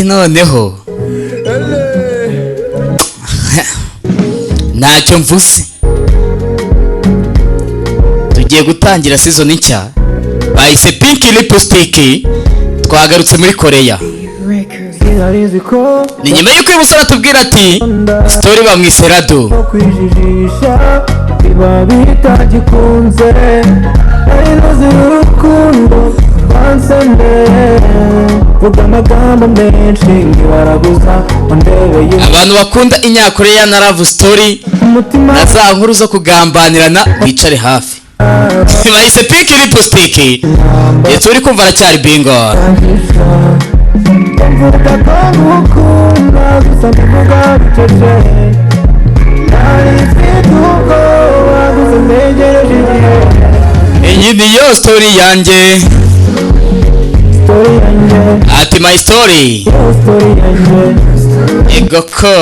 Noneho ntacyo mvuze, tugiye gutangira season nshya bayise Pink Lipstick. Twagarutse muri Koreya. Sinari ko Ni nyuma y'uko uyu musore atubwira ati story bamwise Rado. Kwijijisha biba bitagikunze, nari nuzuye urukundo rwansendeye, vuga amagambo menshi nkibaraguza undebeye. Abantu bakunda inyakoreya na love story umutima na za nkuru zo kugambanirana, wicare hafi. Bahise Pink Lipstick, ndetse uri kumva aracyari bingo. Ngisha mvuga ko ngukunda, gusa mbivuga bicece. Nari mfite ubwoba, gusa ntegereje igihe. Iyi niyo story yanjye. Story yanjye. Ati my story. Yo story yanjye. Ego ko.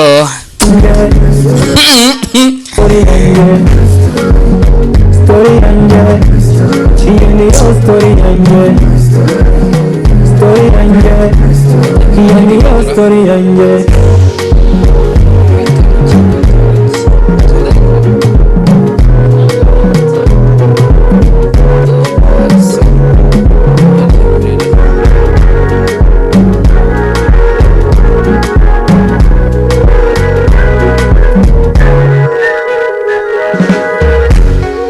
Story yanjye, story yanjye, iyi niyo story yanjye, story yanjye, iyi niyo story yanjye.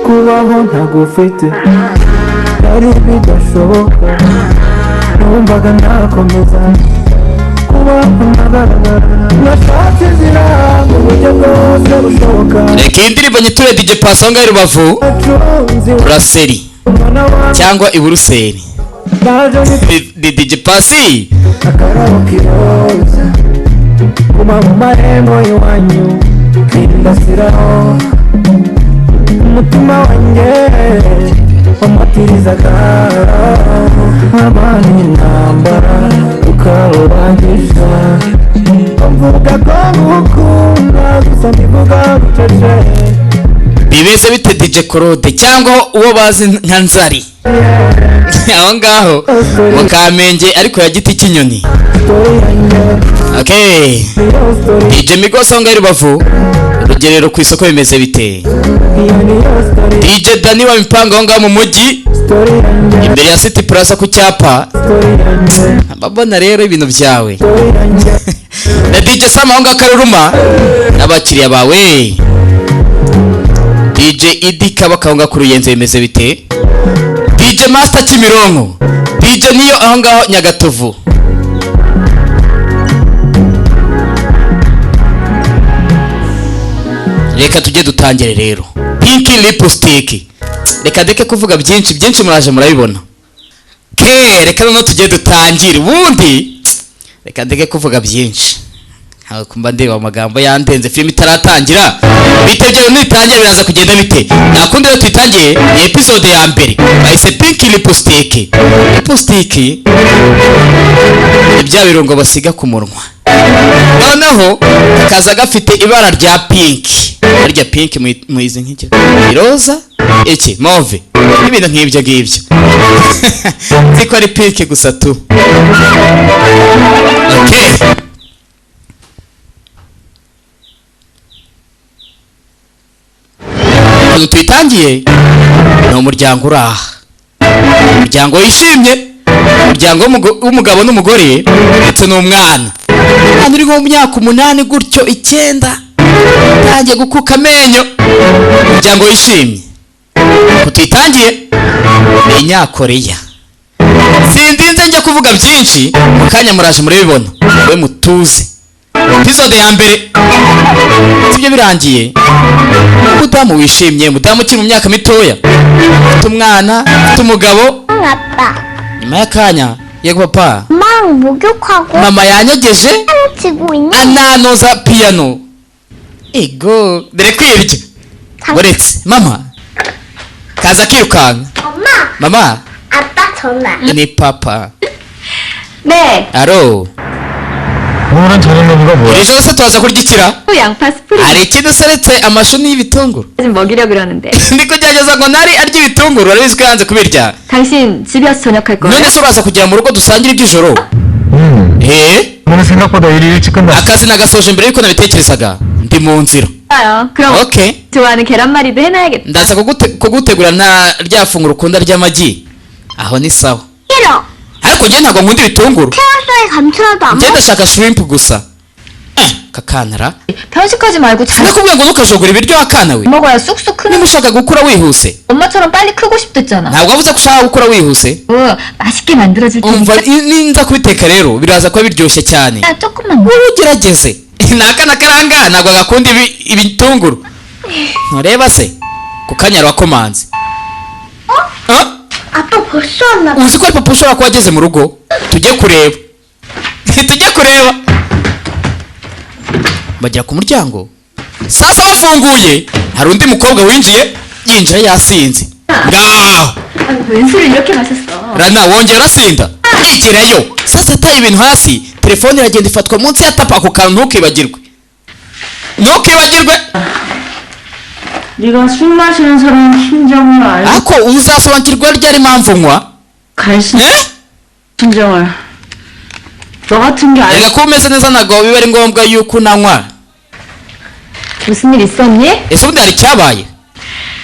Kubaho ntagufite byari bidashoboka, numvaga nakomeza kubaho ntagaragara, nashatse inzira mu buryo bwose bushoboka. Reka iyi ndirimbo nyiture DJ Pasonga i Rubavu. Acunzi. Buraseri. Umwana wawe. Cyangwa i Buruseli. Naje. Ni DJ Pasi. Akarabo kiroza kuba mu marembo y'iwanyu kindasiraho umutima wanjye wamatirizaga nk'abana intambara ukarurangiza, mvuga ko ngukunda, gusa mbivuga bucece. Bimeze bite DJ Claude, cyangwa uwo bazi nka Nzari aho ngaho mu Kamenge, ariko ya Giti cy'inyoni? Story yanjye. Okay. Niyo story. DJ Migoso aho ngaho i Rubavu, Rugerero ku isoko, bimeze bite? Iyo niyo story. DJ Dani wa mipango aho ngaho mu mujyi, Story yanjye. imbere ya City Plaza ku cyapa. Story yanjye. Mbabona rero ibintu byawe. Story yanjye. Na DJ Sam aho ngaho Karuruma n'abakiriya bawe. DJ Idi Kabaka aho ngaho ku Ruyenzi, bimeze bite? DJ Master Kimironko, DJ Niyo aho ngaho Nyagatovu. Reka tujye dutangire rero Pink Lipstick. Reka ndeke kuvuga byinshi byinshi, muraje murabibona. Ke reka noneho tujye dutangire ubundi, reka ndeke kuvuga byinshi, ntabwo kumba ndeba amagambo yandenze filime itaratangira. Bite byawe nitangira biraza kugenda bite? Nta kundi rero, tuyitangiye, ni episode ya mbere, bahise Pink Lipstick. Lipstick ni bya birungo basiga ku munwa, noneho kakaza gafite ibara rya pink. Harya pink muyizi nk'iki? Iroza, iki, mauve, ibintu nk'ibyo ngibyo. Nzi ko ari pink gusa tu. Okay. Ukuntu tuyitangiye ni umuryango uri aha, umuryango wishimye, umuryango w'umugabo n'umugore ndetse n'umwana. Umwana uri nko mu myaka 8 gutyo, 9, utangiye gukuka amenyo. Umuryango wishimye. Ukuntu tuyitangiye ni inyakoreya. Sindinze njya kuvuga byinshi, mu kanya muraje murabibona. We mutuze, episode ya mbere sibyo birangiye. Umudamu wishimye, umudamu ukiri mu myaka mitoya, ufite umwana, ufite umugabo. 아빠, Nyuma y'akanya, yego papa. 엄마랑 목욕하고 Mama yanyogeje, 피아노 치고 있니? ananoza piyano. Ego dore kwirya uretse mama kaza akirukanka. 엄마, Mama. 아빠 전화. Ni papa. 네. Aro. 오늘은 저녁 메뉴가 뭐야? Iri joro se turaza kurya ikira? 양파 spring Hari ikindi uretse amashu n'ibitunguru? 좀 먹이려 그러는데. Ndi kugerageza ngo nari arya ibitunguru, urabizi ko yanze kubirya. 당신 집에 와서 저녁할 거야? None se uraza kugera mu rugo dusangire iby'ijoro? 음. Eh. 오늘 생각보다 일이 일찍 끝났어. Akazi nagasoje mbere yuko nabitekerezaga, ndi mu nzira. 아요. 그럼 Okay. 좋아하는 계란말이도 해놔야겠다. Ndaza kugutegura na rya funguro ukunda ry'amagi, aho ni sawa. 싫어. Ariko njye ntabwo nkunda ibitunguru. 태화사에 감초라도 안 Njye 먹. ndashaka shrimp gusa. Eh, kakanara. 편식하지 말고 잘 Sinakubwiye ngo ntukajogore ibiryo, akana we. 먹어야 쑥쑥 크는 Niba ushaka gukura wihuse. 엄마처럼 빨리 크고 싶댔잖아. Ntabwo wavuze ko ushaka gukura wihuse? 어, 맛있게 만들어줄 Umva, 테니까 ninza kubiteka rero biraza kuba biryoshye cyane. 조금만 먹어. Wowe ugerageze. Ni akana karanga, ntabwo gakunda ibitunguru, ntureba se ku kanya wakomanze? Ah? 아빠 벌써 왔나 봐. Uzi ko ari papa ushobora kuba ageze mu rugo? Tujye kureba, tujye kureba. Bagera ku muryango, sasa bafunguye, hari undi mukobwa winjiye, yinjira yasinze ngaho. 아, 웬 술을 이렇게 마셨어? Rana wongera urasinda, yigerayo sasa ataye ibintu hasi, telefone iragenda ifatwa munsi ya tapa. Ako kantu ntukibagirwe, ntukibagirwe. 네가 술 마시는 사람 심정을 알고 Ariko uzasobanukirwa ryari impamvu nywa? 갈수 Eh? 심정을 너 같은 게 Erega 알고 kuba umeze neza ntabwo biba ari ngombwa yuko unanywa. 무슨 일 있었니? Ese ubundi hari icyabaye?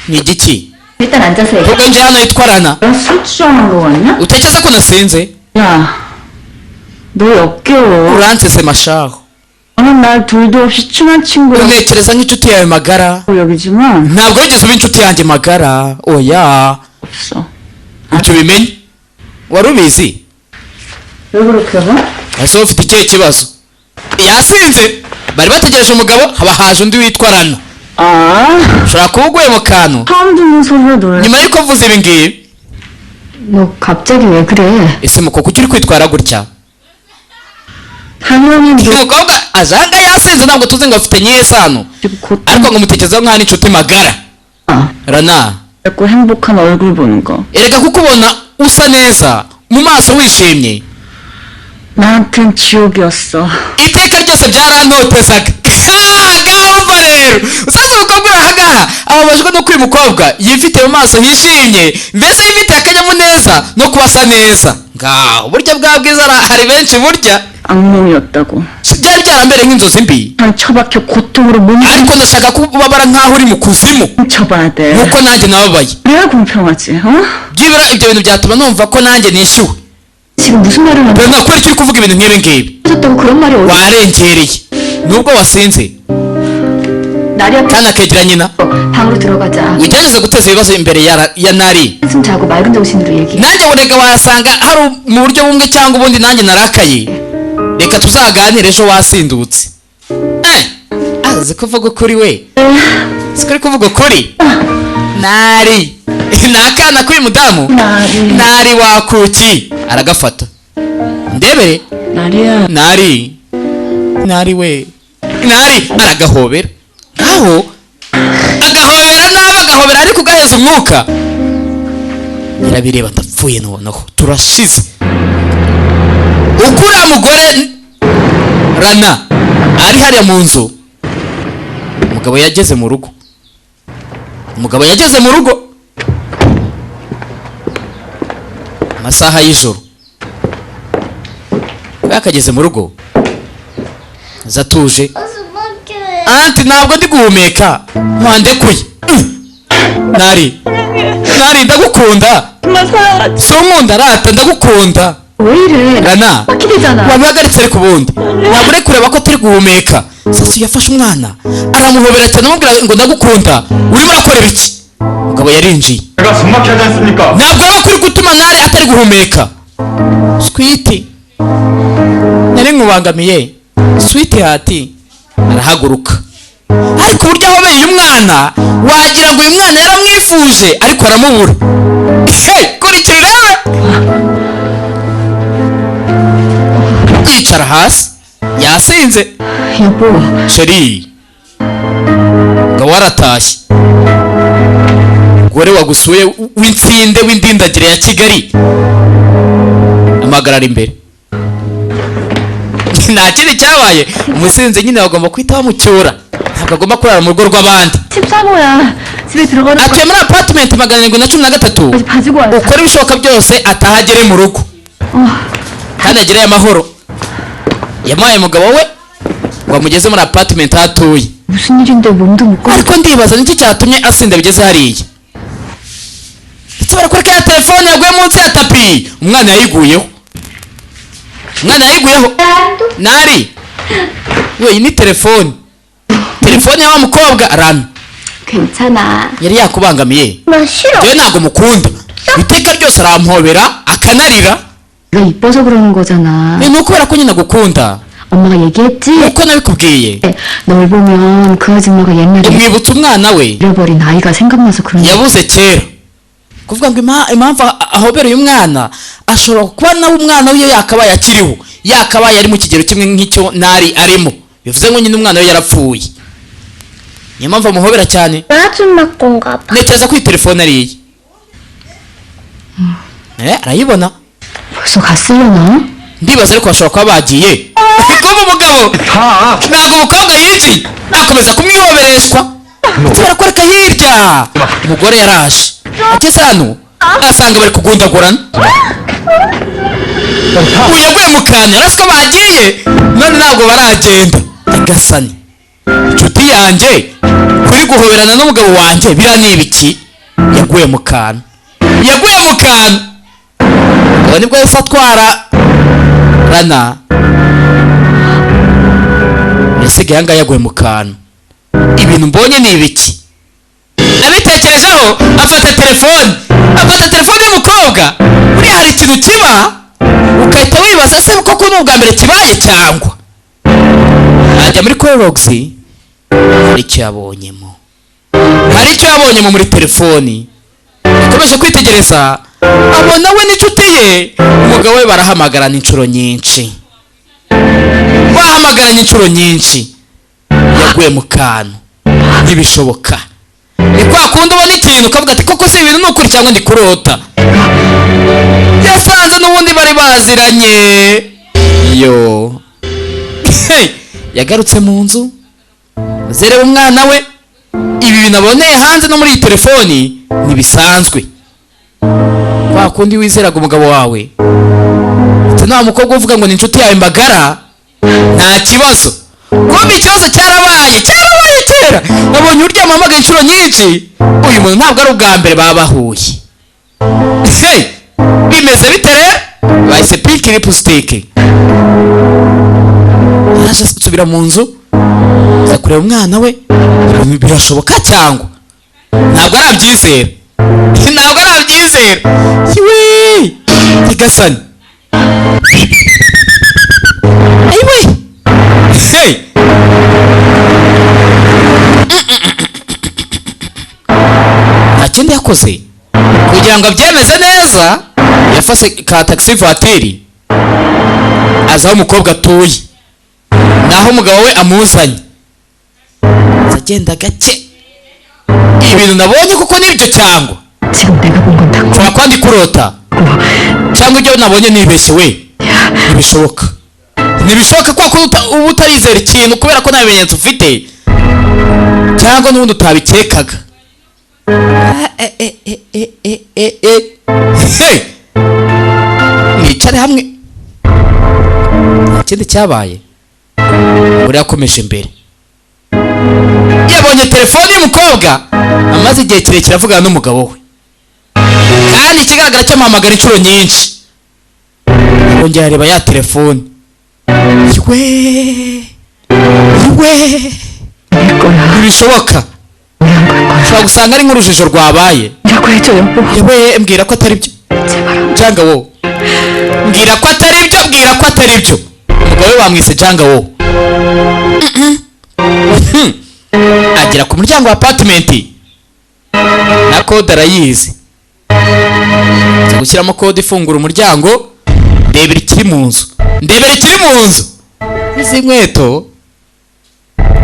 Ni igiki? 일단 앉아서 얘기해. Ubwo nje hano yitwa Rana. 내가 술 주정한 거 같냐? Utekereza ko nasinze? 야, 너 역겨워. Uransese mashaho. 너는 날 둘도 없이 친한 친구라고 Untekereza nk'inshuti yawe magara. 여기지만 Ntabwo wigeze uba inshuti yanjye magara, oya. 없어. Icyo ubimenye, wari ubizi? 왜 그렇게 봐? Ese wowe ufite ikihe kibazo? Yasinze, bari bategereje umugabo, haba haje undi witwa Rana. 아, Ushobora kuba uguye mu kantu. 처음 듣는 소리에 놀래. Nyuma y'uko mvuze ibi ngibi. 너 갑자기 왜 그래? Ese muko kuki uri kwitwara gutya? 당연히 Uyu 너 mukobwa ajanga yasinze, ntabwo tuzi ngo afite nyihe sano, 지금 고통 ariko ngo mutekerezaho nk'aho ari inshuti magara. Rana. 받고 행복한 얼굴 보는 거. Erega kukubona usa neza mu maso, wishimye, 나한텐 지옥이었어. Iteka ryose byarantotezaga. Ngaho rero usanga umukobwa uri ahangaha ababajwe nuko uyu mukobwa yifite mu maso hishimye, mbese yifitiye akanyamuneza no kuba asa neza. Ngaho uburyo bwa bwiza hari benshi burya. 악몽이었다고. Byari byarambereye nk'inzozi mbi. 난 처박혀 고통으로 몸이 Ariko ndashaka kubabara nk'aho uri mu kuzimu, 쳐봐야 돼. nkuko nanjye nababaye. 그래야 공평하지, 어? Byibura ibyo bintu byatuma numva ko nanjye nishyuwe. 지금 무슨 말을 하는 Rero nakora icyo uri kuvuga ibintu nk'ibi ngibi? 거야? 그런 말이 어디? Warengereye nubwo wasinze. 날이 앞에 Kandi akegera nyina. 방으로 들어가자. Ugerageze guteza ibibazo imbere ya Nari. 한숨 자고 맑은 정신으로 얘기해. Nanjye burega wasanga hari mu buryo bumwe cyangwa ubundi nanjye narakaye, reka tuzaganire ejo wasindutse. Eh, azi kuvuga ukuri we, si kuri kuvuga ukuri. Nari ni akana k'uyu mudamu. 나리. Nari wakuki aragafata ndebere. 나리야. Nari, Nari we, Nari aragahobera, aho agahobera nabi, agahobera ariko ugaheza umwuka. Nyirabireba, ndapfuye noneho, turashize. Uko uriya mugore Rana ari hariya mu nzu, umugabo yageze mu rugo, umugabo yageze mu rugo amasaha y'ijoro. Yakageze mu rugo aza atuje. Anti, ntabwo ndi guhumeka, wandekuye? Nari, Nari, ndagukunda, si unkunda rata? Ndagukunda. 왜 이래? Rana. 막히잖아. Wabihagaritse ariko ubundi waba uri kureba ko atari guhumeka. Sasa yafashe umwana aramuhobera cyane, amubwira ngo ndagukunda. Urimo urakorera iki? Umugabo yarinjiye. 제가 숨막히지 않습니까? Ntabwo uraba kuri gutuma Nari atari guhumeka. Sweetie, nari nkubangamiye, sweetheart. Arahaguruka, ariko uburyo ahobeye uyu mwana wagira ngo uyu mwana yaramwifuje ariko aramubura. Hey, kurikira urebe. Yicara hasi yasinze. 여보. Chérie, ngabo waratashye, umugore wagusuye w'intsinde w'indindagire ya Kigali, amagarara imbere. Nta kindi cyabaye, umusinzi nyine bagomba guhita bamucyura, ntabwo agomba kurara mu rugo rw'abandi. 13호야. 집에 들어가는 Atuye muri apartment 713. 것까지 봐주고 왔어. Ukora ibishoboka byose atahagere mu rugo kandi agereyo amahoro. Yamuhaye umugabo we ngo amugeze muri apartment aho atuye. 무슨 일인데 몸도 못 걸어. Ariko ndibaza nicyo cyatumye asinda bigeze hariya. Ndetse barakwereka ya telefone yaguye munsi ya tapi. Umwana yayiguyeho, umwana yayiguyeho. Nari we, iyi ni telefone, telefone ya wa mukobwa Rana. 괜찮아. Yari yakubangamiye? 나 싫어. Njyewe ntabwo mukunda, iteka ryose arampobera akanarira. 내가 이뻐서 그러는 거잖아. Ni ukubera ko nyine agukunda. 엄마가 얘기했지? Uko nabikubwiye. 널 보면 그 아줌마가 옛날에 Umwibutsa umwana we 잃어버린 아이가 생각나서 그런 거야. yabuze kera. Kuvuga ngo impamvu ahobereye umwana, ashobora kuba nawe umwana we yakabaye akiriho, yakabaye ari mu kigero kimwe nk'icyo nari arimo. Bivuze ngo nyine umwana we yarapfuye, niyo mpamvu amuhobera cyane. 그 아줌마 건가 봐. Ntekereza ko iyi telefone ari iye. Arayibona. 벌써 갔으려나? Ndibaza ariko bashobora kuba bagiye kuba umugabo ntabwo umukobwa yinjiye, akomeza kumwihobereshwa. Ndetse barakwereka hirya umugore yaraje, ageze hano asanga bari kugundagurana. Uyu yaguye mu kantu, yari azi ko bagiye, none ntabwo baragenda. Nyagasani, inshuti yanjye kuri guhoberana n'umugabo wanjye, biriya ni ibiki? Yaguye mu kantu, yaguye mu kantu. Ubu nibwo yahise atwara Rana, yasigaye ahangaha yaguye mu kantu. Ibintu mbonye ni ibiki? Abitekerejeho afata telefone, afata telefone y'umukobwa. Buriya hari ikintu kiba ugahita wibaza se koko ni ubwa mbere kibaye cyangwa? Ajya muri call logs, hari icyo yabonyemo, hari icyo yabonyemo muri telefoni. Yakomeje kwitegereza, abona we n'inshuti ye, umugabo we, barahamagarana inshuro nyinshi, bahamagaranye inshuro nyinshi. Yaguye mu kantu, ntibishoboka. Ni kwa kundi ubona ikintu ukavuga ati: "Koko si ibintu ni ukuri cyangwa ndi kurota?" Yasanze n'ubundi bari baziranye. Yo. Hey, yagarutse mu nzu zereba umwana we. Ibi bintu aboneye hanze no muri iyi telefoni ntibisanzwe. Kwa kundi wizeraga umugabo wawe, ndetse nta mukobwa uvuga ngo ni inshuti yawe mbagara, nta kibazo. Kumbe ikibazo cyarabaye, cyarabaye kera. Nabonye uryama ahamagaye inshuro nyinshi. Uyu muntu ntabwo ari ubwa mbere baba bahuye. Hey, bimeze bite rero? Bahise Pink Lipstick. Yaje asubira mu nzu, aza kureba umwana we. Ibintu birashoboka cyangwa ntabwo arabyizera? Ntabwo arabyizera. Iwe nyagasani, ayiwe! Hey! Nta kindi yakoze kugira ngo abyemeze neza, yafashe ka taxi voiture aza aho umukobwa atuye, naho umugabo we amuzanye. Aza agenda gake. Ibintu nabonye kuko nibyo cyangwa 지금 내가 본 건 다 nshobora kuba ndi kurota cyangwa ibyo nabonye nibeshye we? Ntibishoboka, ntibishoboka. Kwa kundi uba utarizera ikintu kubera ko nta bimenyetso ufite cyangwa n'ubundi utabikekaga. Ah, eh, eh, eh, eh, eh, eh, eh. Hey! Mwicare hamwe, nta kindi cyabaye. Buriya yakomeje imbere, yabonye telefone y'umukobwa amaze igihe kirekire avugana n'umugabo we, kandi ikigaragara cyo amuhamagara inshuro nyinshi. Yongera areba ya telefone. Iwe iwe! 내 거야. Ntibishoboka. 왜 안 갈 거야? Ushobora gusanga ari nk'urujijo rwabaye. 라고 해줘 여보. Yewe, mbwira ko atari byo. 제발. Janga wo, mbwira ko atari byo, mbwira ko atari byo. Umugabo we bamwise Janga wo. Agera ku muryango wa apartment na kode arayizi, aza gushyiramo kode ifungura umuryango. Ndebera ikiri mu nzu, ndebera ikiri mu nzu. Izi nkweto,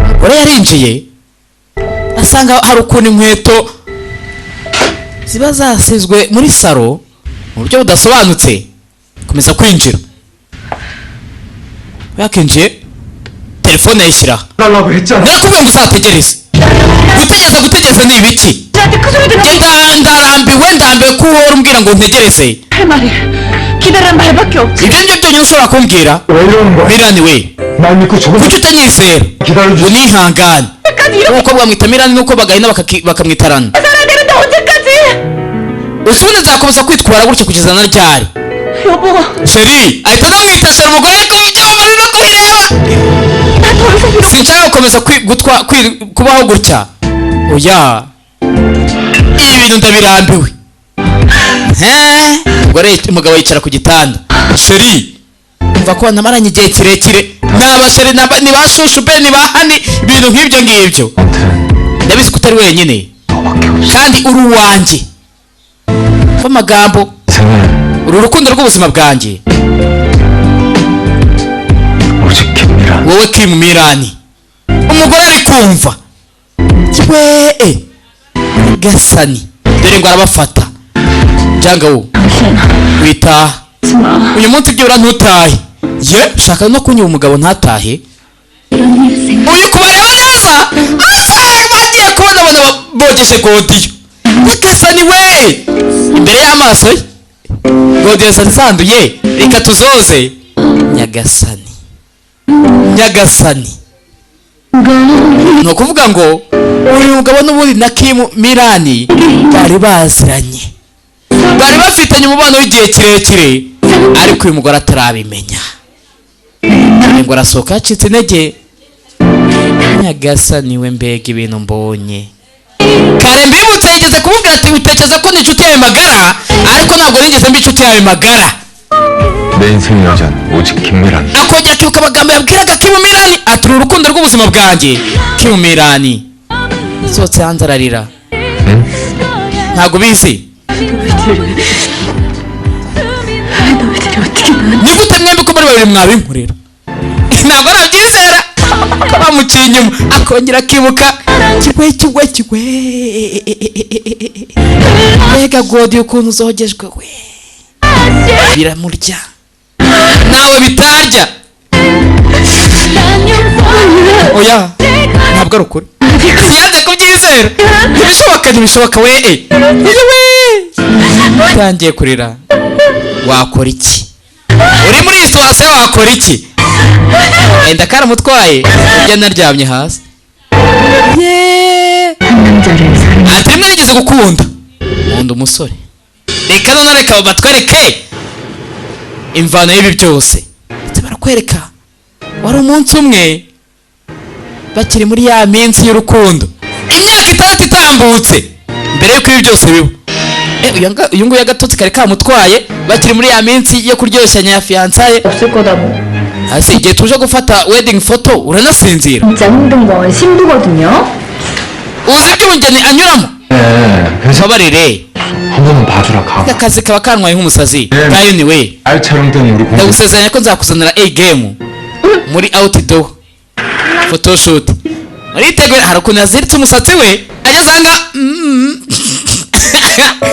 umugore yarinjiye asanga hari ukuntu inkweto ziba zasizwe muri salo mu buryo budasobanutse. Komeza kwinjira. Yakinjiye, telefone ayishyira. 달라고 했잖아. Narakubwiye ngo uzategereze. Gutegereza, gutegereza ni ibiki? 나한테 그 소리 들어. Njye ndarambiwe, ndambiwe ko uhora umbwira ngo ntegereze. 할 말이 기다란 말밖에 없지. Ibyo ngibyo byonyine ushobora kumbwira? 왜 이러는 거야? Mirani we, 날 믿고 조금 kuki utanyizera? 기다려주. Unihangane. 언제까지 이렇게 Umukobwa bamwita Mirani, nuko bagahina bakamwita Rana. 살아야 되는데 언제까지? Ubundi nzakomeza kwitwara gutya kugeza na ryari? 여보, Chérie, ahita anamwita chérie. Umugore ari kubyumva, ari no kubireba. 나 더 이상 이렇게 Sinshaka gukomeza kubaho gutya. Oya, ibi bintu ndabirambiwe. He, umugore, umugabo yicara ku gitanda. Chérie, umva ko namaranye igihe kirekire ni aba chérie, ni ba chouchou be, ni ba honey, ibintu nk'ibyo ngibyo. Ndabizi ko utari wenyine 너밖에 없어. kandi uri uwanjye. Amagambo 생은 uru rukundo rw'ubuzima bwanjye. 오직 김미란. Wowe Kim Mirani. Umugore ari kumva we gasani, dore ngo arabafata cyangwa wo witaha uyu munsi, byibura ntutahe. Ye, ushaka no kunyura umugabo ntatahe. Uyu kubareba neza asa bagiye kubona abona bogeje godiyo. Nyagasani we, imbere y'amaso ye godiyo zari zanduye, reka tuzoze. Nyagasani, nyagasani, ni ukuvuga ngo uyu mugabo n'ubundi na Kim Mirani bari baziranye, bari bafitanye umubano w'igihe kirekire, ariko uyu mugore atarabimenya. Ngo arasohoka yacitse intege. Nyagasani we, mbega ibintu mbonye! Kare mbibutse, yigeze kumubwira ati: "Utekereza ko ni inshuti yawe magara, ariko ntabwo nigeze mba inshuti yawe magara." 내 인생 여자는 오직 김미란. Akongera akibuka amagambo yabwiraga Kim Mirani ati: "Uru rukundo rw'ubuzima bwanjye, Kim Mirani." Sohotse hanze ararira. 응? Ntabwo ubizi. 너희들이 어떻게 나 Ni gute mwembi ko muri babiri mwabinkorera? Ntabwo nabyizera ko bamuciye inyuma. Akongera akibuka kigwe, kigwe, kigwe. Mbega godiyo ukuntu zogejwe we, biramurya nawe bitarya. Oya, ntabwo ari ukuri. Yanze kubyizera. Ntibishoboka, ntibishoboka we. Yewe, utangiye kurira. Wakora iki uri muri iyi situation? Wakora iki? Enda karamutwaye, ujya naryamye hasi. Yeee. 한 남자를 사랑 Ati: "Rimwe nigeze gukunda, nkunda umusore." Reka none, reka batwereke imvano y'ibi byose. Ndetse barakwereka wari umunsi umwe bakiri muri ya minsi y'urukundo, imyaka 6 itambutse mbere y'uko ibi byose biba. Uyu nguyu agatotsi kari kamutwaye, bakiri muri ya minsi yo kuryoshanya ya fiançailles. 없을 거다 뭐. Hasi igihe tuje gufata wedding photo, uranasinzira. 진짜 힘든 건 신부거든요. Uzi ibyo umugeni anyuramo? 네, 그래서 Mbabarire. 한 번만 봐주라 가. Akazi kaba kantwaye nk'umusazi. Eh. Kayuni we, 알 촬영 때는 우리 공부. ndagusezeranya ko nzakuzanira A game muri outdoor photoshoot. Muriteguye. Hari ukuntu yaziritse umusatsi we ageze ahangaha.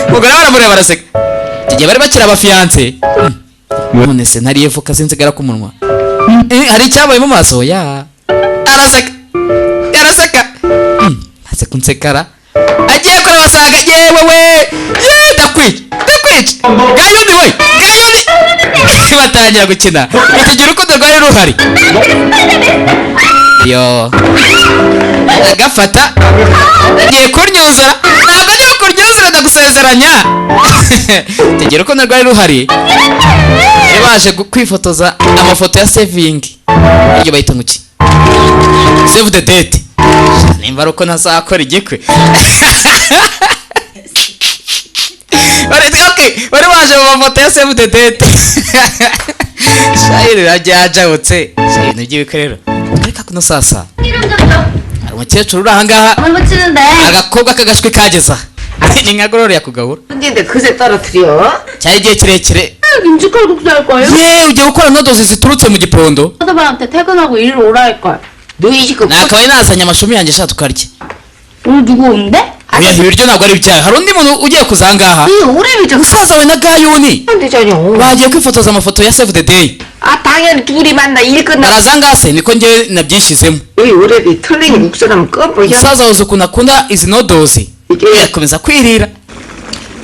Umugore baramureba baraseka. Icyo gihe bari bakiri aba fiancé. None se ntariye voka sinzigara ku munwa? Hari icyabaye mu maso ya araseka, araseka. Aze kunsekara, agiye kureba asanga yewe we ye, ndakwica, ndakwica Gayuni we, Gayuni. Batangira gukina. Icyo gihe urukundo rwari ruhari. Yo, agafata agiye kunyuzura. Ntabwo agiye kunyuzura, ndagusezeranya. Icyo gihe urukundo rwari ruhari. Bari baje kwifotoza amafoto ya saving, iryo bayita ngo iki? Save the date. Nimba ari uko ntazakora igikwe. Okay, bari baje mu mafoto ya save the date. Shayiri byajabutse ibintu by'ibikwe rero. Ariko kuno sasa hari umukecuru uri ahangaha. 뭘 붙이는데? Agakobwa k'agashwi kageza ni nka Gloria kugabura. 근데 그새 떨어뜨려. Cyari igihe kirekire. 김치칼국수 할 거예요? Ye, ugiye gukora noodles ziturutse mu gipondo. 사다바한테 퇴근하고 일로 오라 할 걸. 너희 집 그 Nakabaye nazanye amashumi yanjye ashaka tukarya. 오늘 누구 온대? Oya, ibiryo ntabwo ari ibyawe. Hari undi muntu ugiye kuza ahangaha. 오래비죠. Musaza we na Gayuni 되잖여. bagiye kwifotoza amafoto ya save the day. 아, 다 당연히 둘이 만나 일 끝나. Baraza ngase niko njyewe nabyishyizemo. 이 오래비 틀린 국수라면 꺼보여. Umusaza wuzi ukuntu akunda izi nodozi. Igihe- Yakomeza kwirira.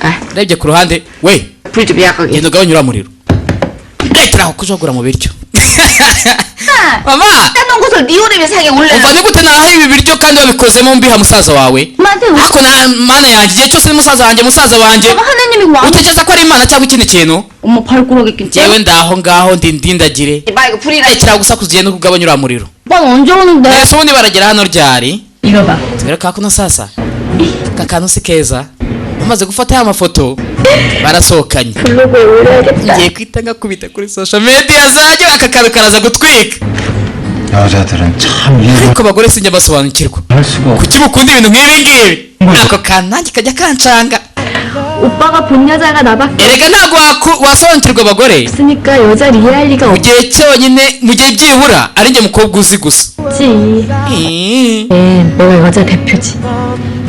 아, Urebye ku ruhande we, 불 좀 약하게. genda ugabanye uriya muriro, rekera aho kujogora mu biryo, mama. 따놓은 것을 네 오래비 상에 올려. Umva, ni gute naha ibi biryo kandi wabikozemo mbiha musaza wawe? 엄마한테 왜 Ariko na mana yanjye, igihe cyose ni musaza wanjye, musaza wanjye. 내가 하느님이 왕 Utekereza ko ari imana cyangwa ikindi kintu? 엄마 발가락에 낀 Njyewe ndaho ngaho ndi ndindagire. 말고 불이나. Rekera gusakuza, ugende ugabanye uriya muriro. 오빠는 언제 오는데? Ese ubundi baragera hano ryari? 이거 봐. Twereka kuno sasa aka kantu si keza. Bamaze gufata ya mafoto barasohokanye. 블로그에 올려야겠다. Ngiye kwita ngakubita kuri social media zanjye, aka kantu karaza gutwika. 여자들은 참 이해를 Ariko abagore sinjya basobanukirwa. 할 수가 없. Kuki mukunda ibintu nk'ibi ngibi? Ako kantu nanjye kajya kancanga. 오빠가 본 여자가 나밖에 Erega ntabwo wasobanukirwa abagore 없으니까 여자를 이해할 리가 mu gihe cyonyine, mu gihe byibura ari njye mukobwa uzi gusa. 없지. 네, 내가 여자 대표지.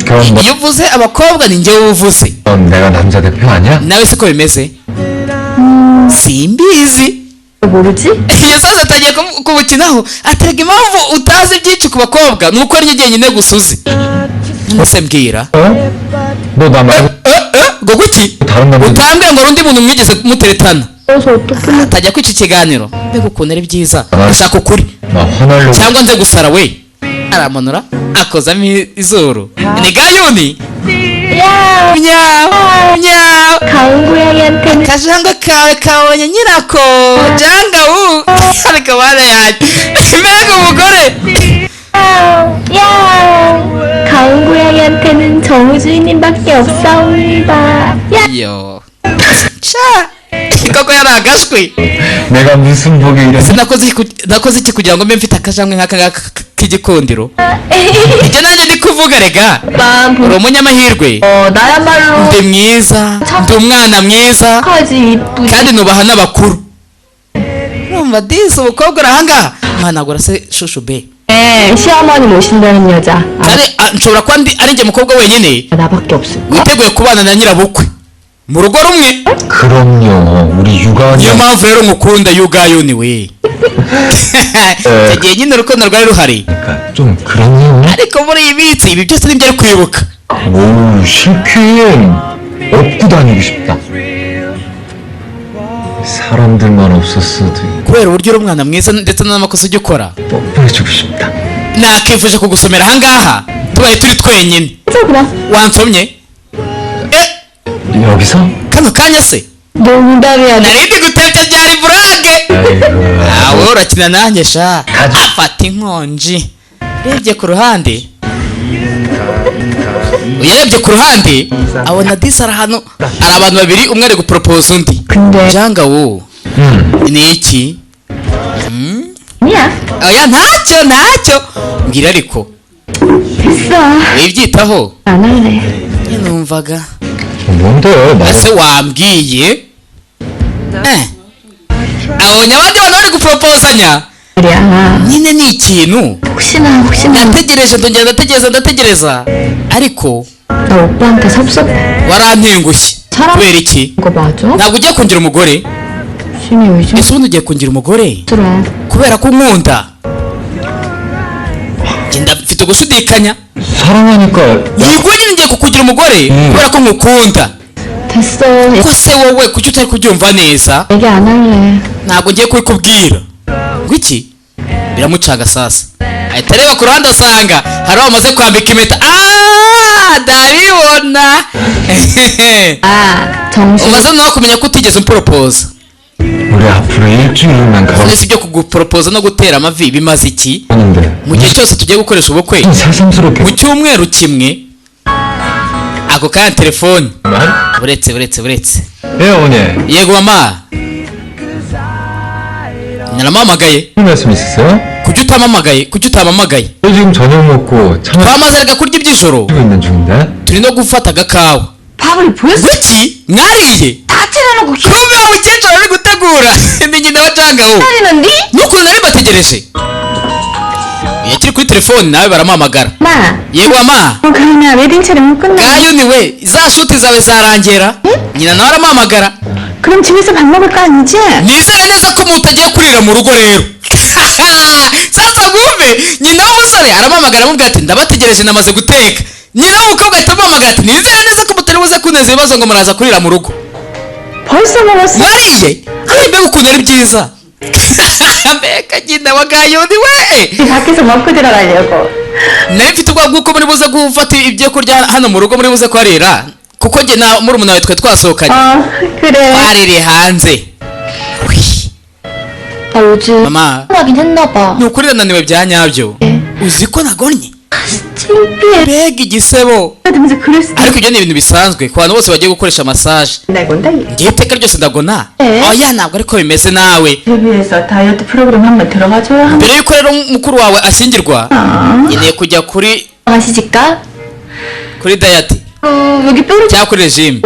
그럼 Iyo uvuze abakobwa ni njyewe uvuze. 넌 내가 남자 대표 아니야? Nawe siko bimeze? Simbizi. 모르지? Iyo sasa atangiye kumukinaho, aterega impamvu utazi byinshi ku bakobwa ni uko ari njye jyenyine gusa uzi. None mbwira. 어? 너 나 말고 Eh, eh, ngo kuki 다른 남자 utambwira ngo hari undi muntu mwigeze muteretana? 그래서 어떻게 Atajya kwica ikiganiro. Mbega ukuntu ari byiza gushaka ukuri! 나 화날려고. Cyangwa nze gusara we. Aramanura akozamo izuru, ni gayuni nyawu nyawu. 가은 고양이한테는 Akajangwe kawe kabonye nyirako janga wu. Ariko bana yanjye, mbega umugore! 야! 가은 고양이한테는 정우주인님밖에 없사옵니다. 야! Yo sha, koko yari agashwi. 내가 무슨 복이 이런. Ese nakoze iki kugira ngo mbe mfite akajangwe nk'aka ngaka k'igikundiro? Ibyo nanjye ndi kuvuga rega. 오빠 Uri umunyamahirwe. 어, 나야말로 Ndi mwiza, ndi umwana mwiza 착하지 이쁘지. kandi nubaha n'abakuru. Urumva disi umukobwa uri ahangaha mwanagura se shushu be. 네, 시어머니 모신다는 여자. 아, Kandi nshobora kuba ndi ari njye mukobwa wenyine 나밖에 없을까? witeguye kubana na nyirabukwe mu rugo rumwe. 그럼요. 우리 육아니. Niyo mpamvu rero ngukunda yugayuni we. Icyo gihe nyine urukundo rwari ruhari. 그러니까 좀 그렇네요. Ariko muri iyi minsi ibi byose nibyo ari kwibuka. 오, 실컷 업고 다니고 싶다. 사람들만 없었어도 Kubera uburyo uri umwana mwiza ndetse n'amakosa ujya ukora, 뽀뽀해주고 싶다. nakifuje kugusomera ahangaha tubaye turi twenyine. 저 그럼 Wansomye? Eh, 여기서? kano kanya se? 농담이야. Nari ndi gutebya, byari burage. 아이고. Ah, wowe urakina nanjye sha. Afata inkonji, urebye ku ruhande, uyarebye ku ruhande abona disi ari ahantu hari abantu babiri, umwe ari guporopoza undi. 근데 Janga wo. 응. Ni iki? 아니야. Oya, ntacyo, ntacyo, mbwira ariko. 됐어. Wibyitaho. 안 할래. Njye numvaga. 뭔데? 말 Ese wambwiye? Eh. Abonye abandi bantu bari guporopozanya. 말이야. Nyine ni ikintu 혹시나 혹시나 nategereje, ndongera ndategereza, ndategereza, ariko 나 오빠한테 섭섭해. warantengushye. 사람- Kubera iki? 이거 맞아? Ntabwo ugiye kungira umugore? 신이 Ese 의심스러워. ubundi ugiye kungira umugore kubera ko unkunda? Njye mfite gushidikanya. 사랑하니까 Yego nyine, ngiye kukugira umugore kubera ko nkukunda. 됐어. Ko se wowe kuki utari kubyumva neza? 얘기 안 할래. Ntabwo ngiye kubikubwira. Ngo iki? Biramucaga sasa, ahita areba ku ruhande asanga hari aho bamaze kwambika impeta. Aaa, ndabibona. 아, 정신 Umaze nawe kumenya ko utigeze umporopoza. 우리 앞으로 일주일만 None se ibyo kuguporopoza no gutera amavi bimaze iki 가는데 mu gihe cyose tugiye gukoresha ubukwe 새삼스럽게 mu cyumweru kimwe? Ako kanya telefone. 만? Buretse, buretse, buretse. 예 어머니. Yego mama, naramuhamagaye. 무슨 말씀 있으세요? Kuki utampamagaye? Kuki utampamagaye? 저 지금 저녁 먹고 차 Twamaze reka kurya iby'ijoro, 마시고 있는 중인데. turi no gufata agakawa. 밥을 벌써 Kuki mwariye? 다 차려놓고 Kumbe wa mukecuru ari gutegura, ni nyina wa Jangawu. 기다리는데? N'ukuntu nari mbategereje! Iyo akiri kuri telefone nawe baramuhamagara. 엄마. Yego mama. 어, 그러면 웨딩 촬영은 끝나. Gayuni we, za shuti zawe zarangera. Nyina nawe aramuhamagara. 그럼 집에서 밥 먹을 거 아니지? Nizere neza ko mutagiye kurira mu rugo rero. Sasa mwumve, nyina w'umusore aramuhamagara, amubwira ati: "Ndabategereje, namaze guteka." Nyina w'umukobwa ahita amuhamagara ati: "Nizere neza ko mutari buze kuneza ibibazo ngo muraza kurira mu rugo." 벌써 먹었어? Mwariye? Ari mbega ukuntu ari byiza! Mbega nyina wa Gayoni we! 밖에서 먹고 들어가려고. Nari mfite ubwoba bw'uko muri buze gufata ibyo kurya hano mu rugo, muri buze kuharira, kuko njye na murumuna wawe twe twasohokanye. 어, 그래. Twaririye hanze. 나 요즘 Mama, 하긴 했나 봐. ni ukuri nananiwe bya nyabyo. Uzi ko nagonnye? 창피해. Mbega igisebo! 하면서 그럴 수도 Ariko ibyo ni ibintu bisanzwe ku bantu bose bagiye gukoresha massage. 날 건다. Ngiye iteka ryose ndagona. Eh. Oya, ntabwo ariko bimeze nawe. 데뷔해서 다이어트 프로그램 한번 들어가줘야 한다. Mbere yuko rero mukuru wawe ashyingirwa, nkeneye kujya kuri 마시질까? kuri diet 어, 여기 뾰루 cyangwa kuri regime.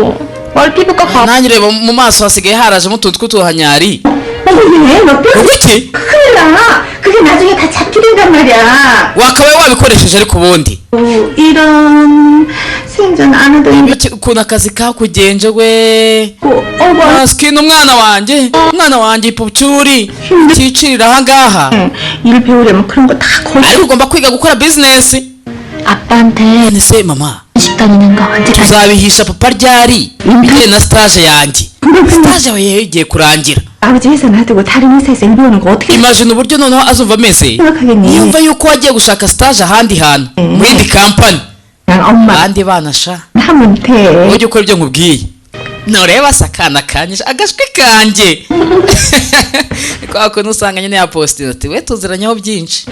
월 피부과 가. Nanjye ureba mu maso hasigaye harajemo utuntu tw'utuhanyari. 아니, 왜? 너 뼈? Ubwo iki? 큰일 나. 그게 나중에 다 잡히된단 말이야. Wakabaye wabikoresheje ariko ubundi. 어, 이런 생전 안 하던 Iki- ukuntu akazi kakugenje we! 거 어머. Masikini umwana wanjye, umwana wanjye ipucyuri cyicirira ahangaha. 일 배우려면 그런 거 다 거의 Ariko ugomba kwiga gukora bizinesi. 아빠한테 None se mama, 집 다니는 거 언제까지? tuzabihisha papa ryari ibijyanye na stage yanjye? Stage yawe yewe igiye kurangira. 아버지 회사 놔두고 다른 회사에서 일 배우는 거 어떻게 Imagine uburyo noneho azumva ameze 생각하겠니? yumva yuko wagiye gushaka stage ahandi hantu, mu yindi kampani. 난 엄마 Abandi bana sha, 하면 돼. ujye ukora ibyo nkubwiye. Nureba se akana kanjye, agashwi kanjye, kwa kuntu usanga nyine yapositinze ati: "We tuziranyeho byinshi."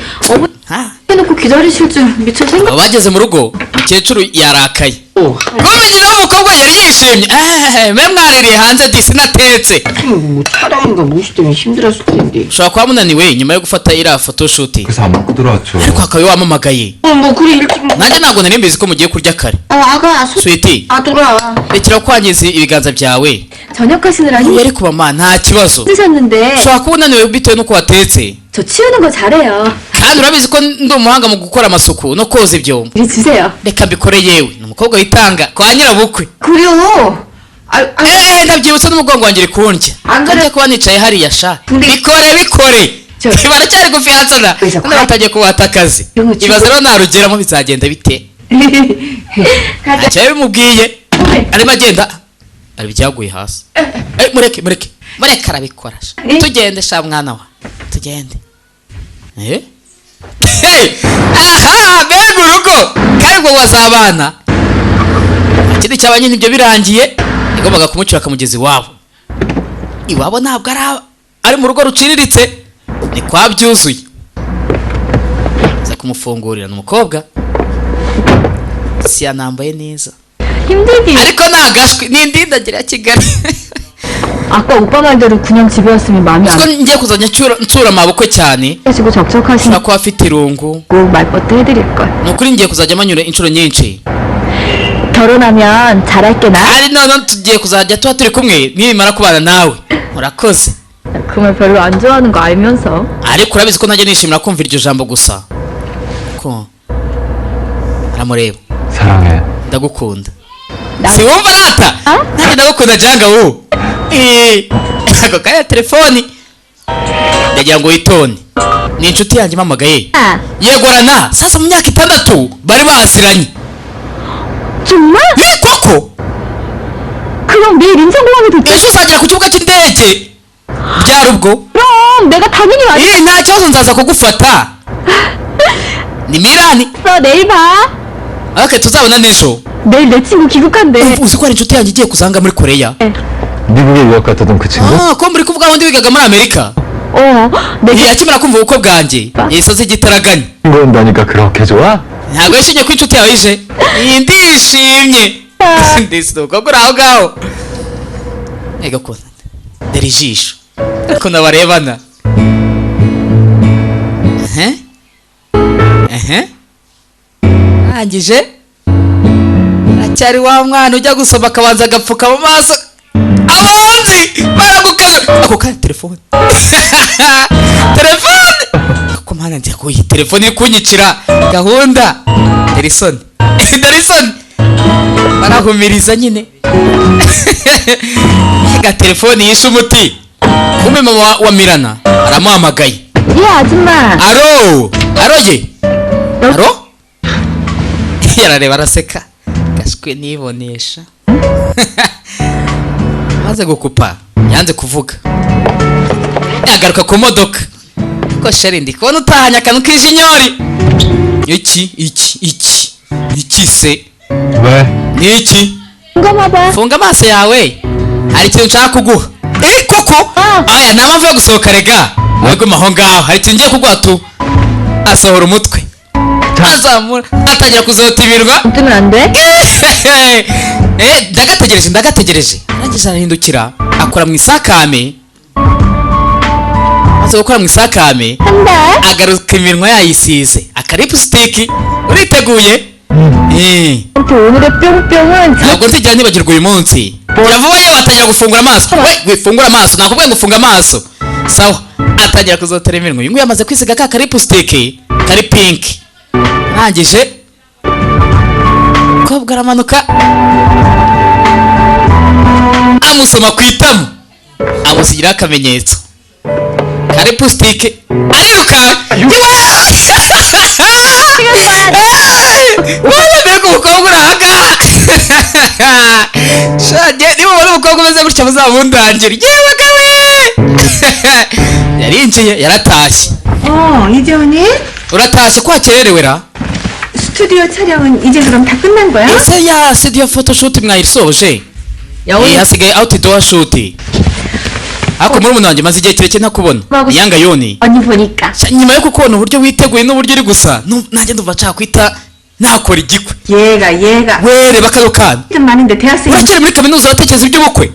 Ha. 해놓고 기다리실 줄 미처 생각. Aba bageze mu rugo, umukecuru yarakaye. Kumbe nyina w'umukobwa yari yishimye: "Eh, mwe mwaririye hanze disi, natetse." 뭐 촬영인가 무시 때문에 힘들었을 텐데. Ushobora kuba munaniwe nyuma yo gufata iriya photoshoot. 그래서 안 먹고 들어왔죠. Ariko hakaba wampamagaye. 어, 뭐 그래 일찍 먹. Nanjye ntabwo nari mbizi ko mugiye kurya kare. 아, 아가 소. Sweetie, 아 돌아. rekera kwangiza ibiganza byawe. 저녁하시느라 Uyu ariko mama, nta kibazo. 힘드셨는데 Ushobora kuba unaniwe bitewe n'uko watetse. 저 치우는 거 잘해요. Kandi urabizi ko ndi umuhanga mu gukora amasuku no koza ibyombo. 이리 주세요. Reka mbikore. Yewe, ni umukobwa witanga kwa nyirabukwe. 그래요. 아, 아, Eee, ndabyibutse, n'umugongo wanjye uri kundya. Angare- Njya kuba nicaye hariya sha. Ndi- Bikore, bikore. Cyo- Baracyari gufiyansana Wese none batangiye kubata akazi. Yo, cyo- Ibaze rero narugeramo bizagenda bite? Ntacyo yabimubwiye, arimo agenda ari ibyaguye hasi. Eh, mureke, mureke, mureke, arabikora sha. Tugende sha, mwana wa, tugende. Eh. Hey! Aha, mbega urugo! Kandi ngo bazabana. Ikindi cyaba nyine, ibyo birangiye, yagombaga kumucyura akamugeza iwabo. Iwabo ntabwo ari mu rugo ruciriritse, ni kwa byuzuye. Aza kumufungurira, ni umukobwa si yanambaye neza. 힘들긴. Ariko ni agashwi, ni indindagira ya Kigali. 아까 오빠 말대로 그냥 집에 왔으면 마음이 Uziko 안 ngiye kuzajya nsura amabukwe cyane. 가지고 적적하시고 Ushobora kuba afite irungu. 말버릇 해드릴 걸. Ni ukuri ngiye kuzajya manyura inshuro nyinshi. 결혼하면 잘할게 나. Kandi noneho tugiye kuzajya tuba turi kumwe nibimara kubana nawe. Murakoze. 그 말 별로 안 좋아하는 거 알면서. Ariko urabizi ko ntajya nishimira kumva iryo jambo gusa. Ko aramureba. 사랑해. Ndagukunda. 나- Siwumva rata? Nanjye ndagukunda janga wu. Eh, ako kanya telefoni, ndagira ngo witonde, ni inshuti yanjye impamagaye. 아, Yegorana sasa, mu myaka 6 bari baziranye. 정말? Eh, koko? 그럼 내일 인천공항에 도착. Ejo uzagera ku kibuga cy'indege byari ubwo? 그럼 내가 당연히 왔어. Eh, nta kibazo, nzaza kugufata. Ni Mirani. 내일 봐. Ok, tuzabona n'ejo. 내일 내 친구 귀국한대. Uzi ko hari inshuti yanjye igiye kuzanga muri Koreya? 미국에 유학 갔다던 그 친구? Ah, ko muri kuvuga wundi wigaga muri Amerika? 어, 내가 Eh, akimara kumva ubukwe bwanjye yahise aza igitaraganya. 친구 온다니까 그렇게 좋아? Ntabwo yishimye ko inshuti yawe ije? Iyi, ndishimye ndetse umukobwa uri aho ngaho. Ega ko dore ijisho ukuntu barebana. Ehe ehe, arangije aracyari wa mwana ujya gusoma akabanza agapfuka mu maso, abanzi baragukaza. Ako kanya telefone, telefone ko mana njya kuyi telefone iri kunyicira gahunda. Dore isoni, dore isoni, barahumiriza nyine. Ga telefoni yishe umuti. Kumbe mama wa Mirana aramuhamagaye. 예, 아줌마. Aro, aro ye, aro. Yarareba araseka, gashwe nibonesha. Maze gukupa yanze kuvuga, yagaruka ku modoka ko chéri, ndi kubona utahanye akantu k'ijinyori. Iki iki iki iki se? 왜? Ni iki? 궁금하다. Funga amaso yawe, hari ikintu nshaka kuguha. Eh, koko? Aya nta mpamvu yo gusohoka rega, wowe guma aho ngaho, hari ikintu ngiye kuguha tu. Asohora umutwe, azamura, atangira kuzota ibirwa. 뜨면 안 돼? Eh, ndagategereje, ndagategereje. Arangije arahindukira, akora mu isakame. Amaze gukora mu isakame, 한 달. agaruka iminwa yayisize aka lipstick. Uriteguye? Eh. 아무튼 오늘의 뿅뿅은 Ntabwo nzigera nibagirwa uyu munsi. Uravuba yewe. Atangira gufungura amaso. We, wifungura amaso, nakubwiye ngo ufunge amaso. Sawa, atangira kuzotera iminwa. Uyu nguyu yamaze kwisiga ka lipstick kari pink. Arangije kobwa aramanuka, amusoma ku itama, amusigiraho akamenyetso ka lipstick, arirukanka. Wowe, mbega umukobwa uri ahangaha! Sha, niba ubona umukobwa umeze gutya muzabundangire. Yewe gawe, yarinjiye, yaratashye. 어, 이제 오니? Uratashye ko wakererewe ra? 스튜디오 촬영은 이제 그럼 다 끝난 거야? Ese ya studio photoshoot mwayisoje? 여우 Eh, hasigaye outdoor shoot. Ariko murumuna wanjye, maze igihe kirekire ntakubona. Yanga yoni. 언니 보니까 Sha, nyuma yo kukubona uburyo witeguye n'uburyo uri gusa, nanjye ndumva nshaka kwita nakora igikwe. 얘가 얘가 We, reba kano kana. 좀 많은데 대학생이 Uracyari muri kaminuza, uratekereza iby'ubukwe?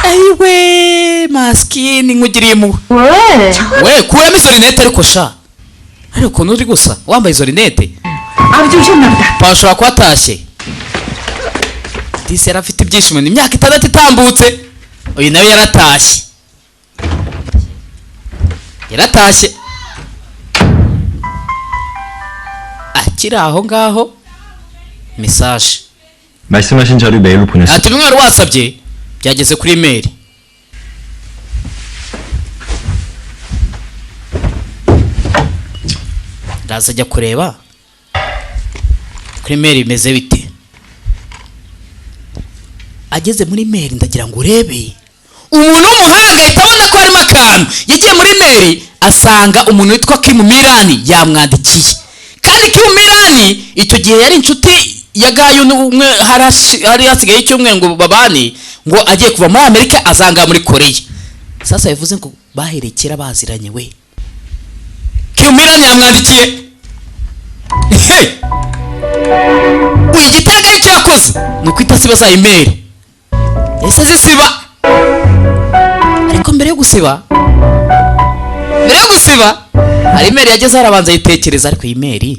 Ayiwe, masikini, nkugiriye impuhwe. 왜? We, kuramo izo rinete. Ariko sha, ariko ukuntu uri gusa wambaye izo rinete. 아버지 오셨나 보다. Papa ashobora kuba atashye. Disi yari afite ibyishimo, ni imyaka 6 itambutse. Uyu nawe yaratashye, yaratashye. Akiri aho ngaho, message. 말씀하신 자료 메일로 보냈어. Ati bimwe wari wasabye byageze kuri email. Ndaza ajya kureba kuri email bimeze bite. Ageze muri mail, ndagira ngo urebe, umuntu w'umuhanga ahita abona ko harimo akantu. Yagiye muri mail, asanga umuntu witwa Kim Milani yamwandikiye. Kandi Kim Milani icyo gihe yari inshuti ya Gayo umwe. Hari hasigaye icyumweru ngo babane, ngo agiye kuva muri Amerika azanga muri Korea. Sasa bivuze ngo bahereye kera baziranye. We, Kim Milani yamwandikiye. Hey! Uyu igitega icyo yakoze ni ukwita siba za email, yahise azisiba. Ariko mbere yo gusiba hari email yagezeho, arabanza ayitekereza. Ariko iyi email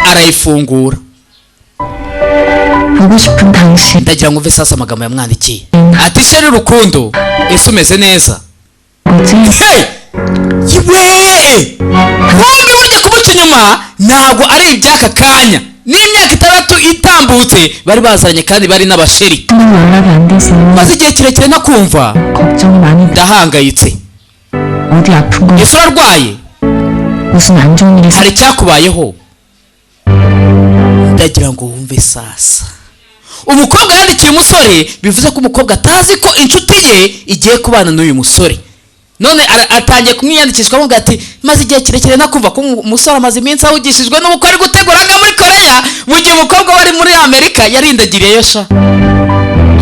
arayifungura. 보고 싶은 당신. Ndagira ngo umve sasa amagambo yamwandikiye. Ati: "Chéri urukundo, ese umeze neza?" 뭐지? Hey! Yewe! Bombi burya kumuca inyuma ntabwo ari iby'aka kanya, n'imyaka 6 itambutse bari bazanye kandi bari n'aba chéri. 는 연락이 안 돼서 Maze igihe kirekire nakumva, 걱정이 많이 돼. ndahangayitse. 어디 아픈 거 Ese urarwaye? 무슨 안 좋은 일이 Hari icyakubayeho? Ndagira ngo wumve sasa, umukobwa yandikiye umusore, bivuze ko umukobwa atazi ko inshuti ye igiye kubana n'uyu musore. None atangiye kumwiyandikishwa, avuga ati: "Maze igihe kirekire nakumva." Ko umusore amaze iminsi ahugishijwe n'ubukwe ari gutegura nga muri Koreya, mu gihe umukobwa wari muri Amerika yarindagiriyeyo sha.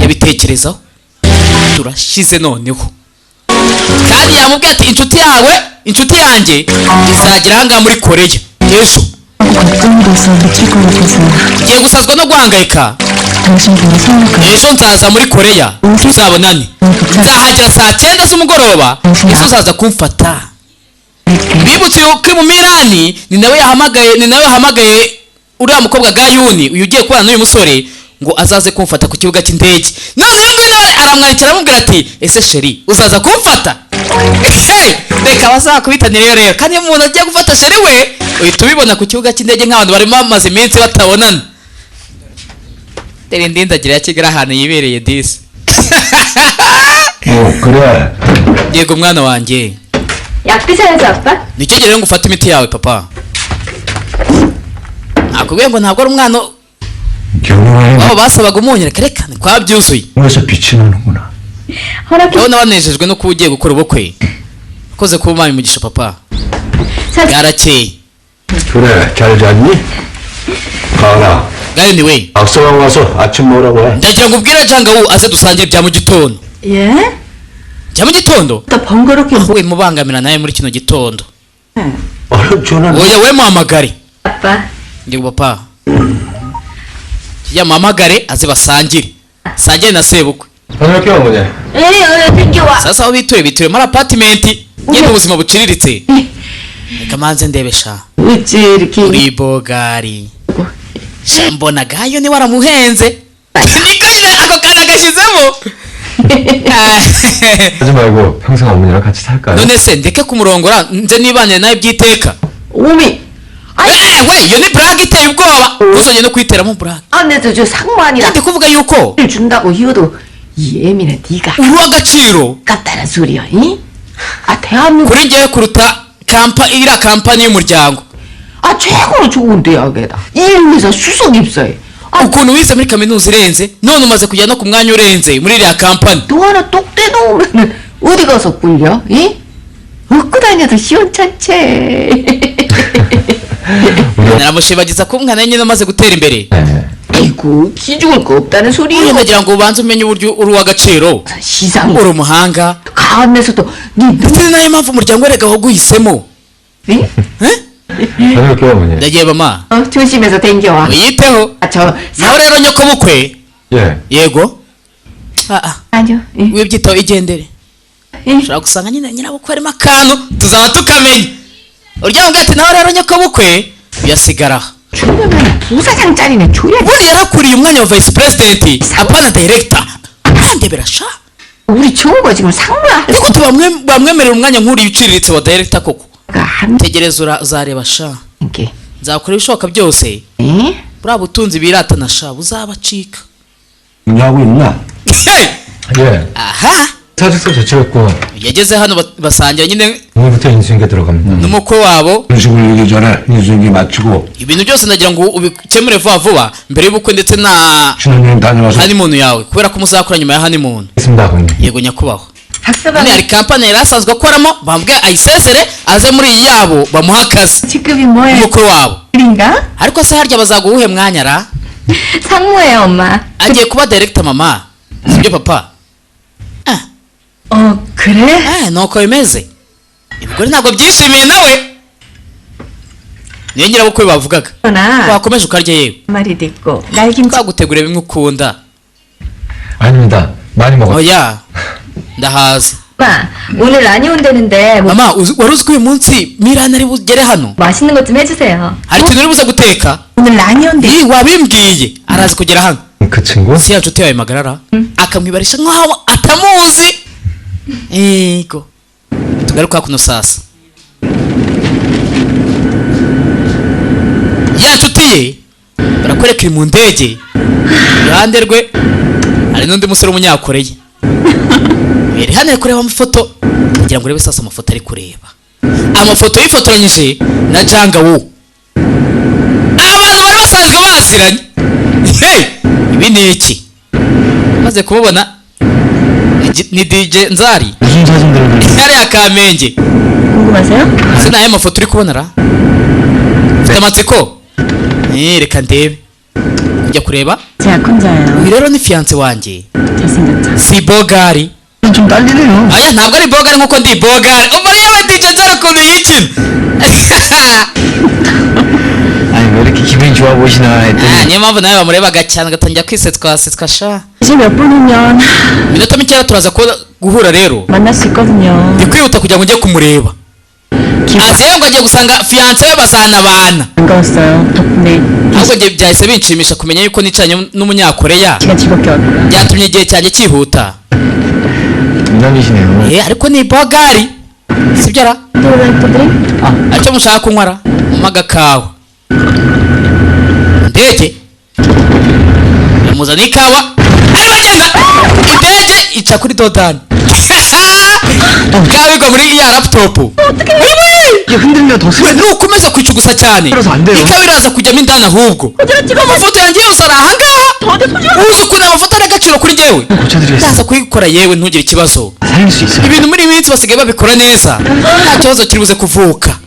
Yabitekerezaho, turashize noneho. Kandi yamubwiye ati: "Inshuti yawe, inshuti yanjye izagera ahangaha muri Koreya ejo." 걱정이 돼서 미칠 것 같아서 Ngiye gusazwa no guhangayika. 당신 보러 서울 가. Ejo nzaza muri Koreya, tuzabonane. Nzahagera saa 9 z'umugoroba, ese uzaza kumfata? 갈게. Bibutse yuko mu Mirani ni nawe yahamagaye uriya mukobwa Gayuni, uyu ugiye kubana n'uyu musore, ngo azaze kumfata ku kibuga cy'indege. None uyu nguyu nawe aramwandikira, aramubwira ati: "Ese chéri, uzaza kumfata?" Hey, reka bazakubitanire rero. Kandi iyo umuntu agiye gufata chéri we, uhita ubibona ku kibuga cy'indege, nk'abantu barimo bamaze iminsi batabonana. Dore ndindagira ya Kigali ahantu yibereye disi. 어 그래. Yego mwana wanjye. 약 드셔야죠, 아빠. Nicyo gihe rero ngo ufate imiti yawe, papa. Nakubwiye ngo ntabwo ari umwana 결혼해. wabo basabaga umunyu, reka reka ni kwa byuzuye. 에서 빛이 나는구나. 허락해. Ndabona banejejwe no kuba ugiye gukora ubukwe. Ukoze kuba umpaye umugisha, papa. 잘 Bwarakeye. 그래, 잘 잤니? 가은아, Gahini we, 악사방 와서 아침 먹으라고 해. ndagira ngo ubwire Jangawu aze dusangire ibya mu gitondo. 예? Bya mu gitondo. 또 번거롭게 뭐 We mubangamira nawe muri kino gitondo. 얼른 전화. Oya, we muhamagare. 아빠. Ngira papa kijya muhamagare aze basangire, sangire na sebukwe. 다녀올게요, 어머니. 에이 어여 땡겨와. Sasa aho bituye, bituye muri apartment nyine, ubuzima buciriritse. Reka manze ndebe sha. 어찌 이렇게 Uri bogari sha, mbona gayo ni waramuhenze, niko nyine ako kana gashyizemo. 하지 말고 평생 어머니랑 같이 살까요? None se ndeke kumurongora nze nibanire nawe by'iteka? 오미 Eh, we, iyo ni blague iteye ubwoba, ntuzongere no kuyiteramo blague. 안에서 저 상무 아니라 Ndi kuvuga yuko 준다고 히어도 이 애미는 네가 uri uw'agaciro 아깝다는 소리야, 이? 아 대한민국 kuri njyewe kuruta kampa iriya kampani y'umuryango. 아 최고로 좋은 대학에다 이 회사 수석 입사해. 아 Ukuntu wize muri kaminuza irenze, none umaze kujya no ku mwanya urenze muri iriya kampani. 너 하나 똑 떼놓으면은 어디 가서 꿀려? 이? 얻고 다녀도 시원찮지. Naramushibagiza ko umwana nyine amaze gutera imbere. 네. 아이고 기죽을 거 없다는 소리요. Ndagira ngo ubanze umenye uburyo uri uw'agaciro, 시상 uri umuhanga, 가안에서도 네 눈, ndetse ni nayo mpamvu umuryango werega waguhisemo. 응? Eh? 다녀올게요, 어머니. Ndagiye mama. 어, 조심해서 댕겨와. Uyiteho. 아, 저 Nawe rero nyokobukwe. 예. Yego. Ah, ah. 아니요. 응. Wibyitaho, igendere. 응. Ushobora gusanga nyine nyirabukwe harimo akantu, tuzaba tukamenya urya mubwira ati nawe rero nyokobukwe uyasigara aha. 주려면 부사장 자리는 줘야. Ubundi yarakuriye umwanya wa vice president, apana director, andebera sha. 우리 좋은 거 지금 상무야. Nigute bamwemerera umwanya nk'uriya uciriritse wa director koko? 한 Tegereza uzareba sha. 게. Nzakora ibishoboka byose, 응? buriya butunzi biratana sha buzabacika. 하고 있나? Hey! 예. Aha. 사직서 제출했고 Yageze hano basangira nyine 오늘부터 인수인계 들어갑니다. n'umukwe wabo. 음식 올리기 전에 인수인계 마치고 Ibintu byose ndagira ngo ubikemure vuba vuba mbere y'ubukwe ndetse na 신혼여행 다녀와서 honeymoon yawe, kubera ko muzakora nyuma ya honeymoon. 있습니다, 아버님. Yego nyakubahwa. 박서방 Hano hari kampani yari asanzwe akoramo, bambwiye ayisezere aze muri iyi yabo bamuhe akazi 직급이 뭐예요? n'umukwe wabo. 인가? Ariko se harya bazaguha uwuhe mwanya ra? 상무예요, 엄마. Agiye kuba director mama, sibyo papa? 어 그래? Eh, nuko bimeze. Ibigore ntabwo byishimiye nawe, niyo nyirabukwe bavugaga. 나 Wakomeje ukarya yewe. 말이 됐고 날김치 Twaguteguriye bimwe ukunda. 아닙니다. 많이 먹었어요. Oya, ndahaza. 엄마, 오늘 라니 온다는데 뭐 Mama, wari uzi ko uyu munsi Mirani ari bugere hano? 맛있는 것 좀 해주세요. Hari ikintu uri buze guteka? 오늘 라니 온대. Ii, wabimbwiye arazi kugera hano. 그 친구? Si ya nshuti yawe magarara akamwibarisha nkaho atamuzi. Yego, tugaruke hakuno sasa, ya nshuti ye barakwereka iri mu ndege, iruhande rwe hari n'undi musore w'umunyakoreya yari hano ari kureba amafoto, kugira ngo urebe sasa amafoto ari kureba, amafoto yifotoranyije na Jangawu, abantu bari basanzwe baziranye. Hey! Ibi ni iki maze kumubona ni DJ Nzari 무슨 사진들을 hariya Kamenge. 궁금하세요? Ese ni ayahe mafoto uri kubona ra? Mfite amatsiko. Eh, reka ndebe. Kujya kureba. 제 약혼자예요. Uyu rero ni fiance wanjye. 잘생겼죠? Si bogari. 좀 딸리네요. Aya ntabwo ari bogari nkuko ndi bogari. Umva reba DJ Nzari ukuntu yikina. 아니 왜 이렇게 기분이 좋아 보이시나 Ah, 했더니 niyo mpamvu nawe bamurebaga cyane agatangira kwisetswa setswa sha. 이제 몇 분이면 Iminota mikeya turaza guhura rero. 만날 수 있거든요. Ndi kwihuta kugira ngo njye kumureba. 기분 Aziye ngo agiye gusanga fiance we bazanabana. 반가웠어요. 덕분에 Ahubwo njye byahise binshimisha kumenya yuko nicaranye n'umunyakoreya. 시간 즐겁게 왔고요. Byatumye igihe cyanjye cyihuta. 미남이시네요. Eh, ariko ni bogari, sibyo ra? Do you like to drink? Aricyo mushaka kunywa ra? Mumpa agakawa. Ndege uyu Amuzana ikawa, arimo agenda, indege ica kuri dodani, ikawa igwa muri ya laptop. 이게 흔들면 더 스며 Nukomeza kwicugusa cyane, 들어서 안 돼요. ikawa iraza kujyamo indani. Ahubwo amafoto yanjye yose ari ahangaha. Uzi ukuntu amafoto ari agaciro kuri njyewe? 고쳐드리겠습니다. Ndaza kuyikora yewe, ntugire ikibazo. 살릴 수 있어요. Ibintu muri iyi minsi basigaye babikora neza, nta kibazo kiri buze kuvuka.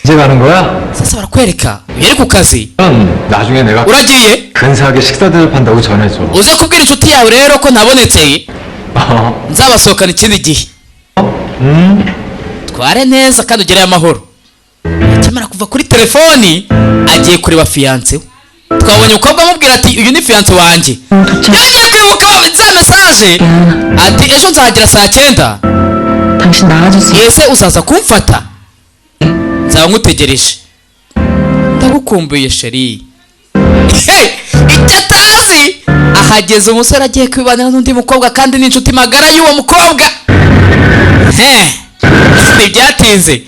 이제 가는 거야? Sasa barakwereka yari ku kazi. 그럼 나중에 내가 Uragiye? 근사하게 식사 대접한다고 전해줘. Uze kubwira inshuti yawe rero ko ntabonetse, 어. nzabasohokana ikindi gihe. 음. Tware neza kandi ugereyo amahoro. Akimara kuva kuri telefoni, agiye kureba fiancé we. Twabonye umukobwa amubwira ati: "Uyu ni fiancé wanjye." Yongeye kwibuka za message ati: "Ejo nzahagera saa 9." 당신 나와줄 수 Ese uzaza kumfata? Nzaba nkutegereje, ndagukumbuye chéri. Hey! Icyo atazi, ahageze umusore agiye kwibanira n'undi mukobwa, kandi ni inshuti magara y'uwo mukobwa. He, ntibyatinze,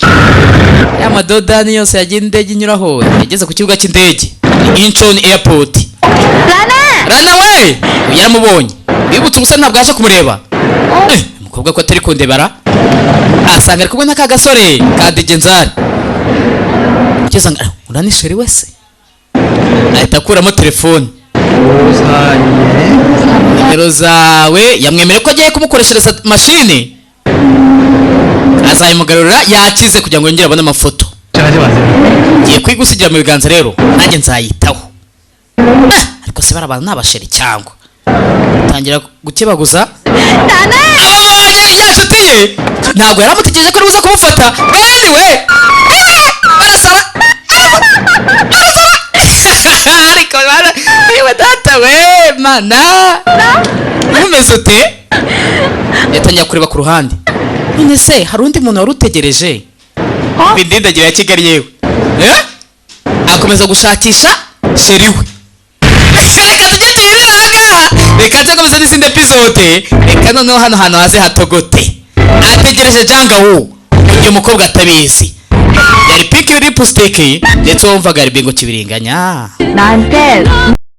ya madodani yose yagiye indege inyuraho, yageze ku kibuga cy'indege ni Incheon Airport. Rana we! Uyu yaramubonye, wibutse umusore ntabwo yaje kumureba. Umukobwa ko atari kundebara, asanga ari kumwe n'aka gasore ka Degenzari. Ugeze ngo uriya ni chéri wese, ahita akuramo telefone, nimero zawe. Yamwemereye ko agiye kumukoreshereza mashini, azayimugarurira yakize kugira ngo yongere abone amafoto. 걱정하지 마세요. Ngiye kuyigusigira mu biganza rero, nanjye nzayitaho. Ah, ariko se bari abantu ni abachéri cyangwa tangira gukebaguza? Ababonye ya nshuti ye, ntabwo yari amutegereje ko ari buze kumufata. Bene we barasara, barasara, ariko bana yewe data we, mana, ntumeze ute? Yatangiye kureba ku ruhande. None se hari undi muntu wari utegereje indindagira ya Kigali yewe? Eh? Akomeza gushakisha chéri we. Reka tujye tuyirira ahangaha, reka nze n'izindi episode. Reka noneho hano hantu haze hatogote. Ategereje Jangawu, uyu mukobwa atabizi. Yari Pink Lipstick, ndetse wumvaga ari Bingo Kibiringanya. 나한테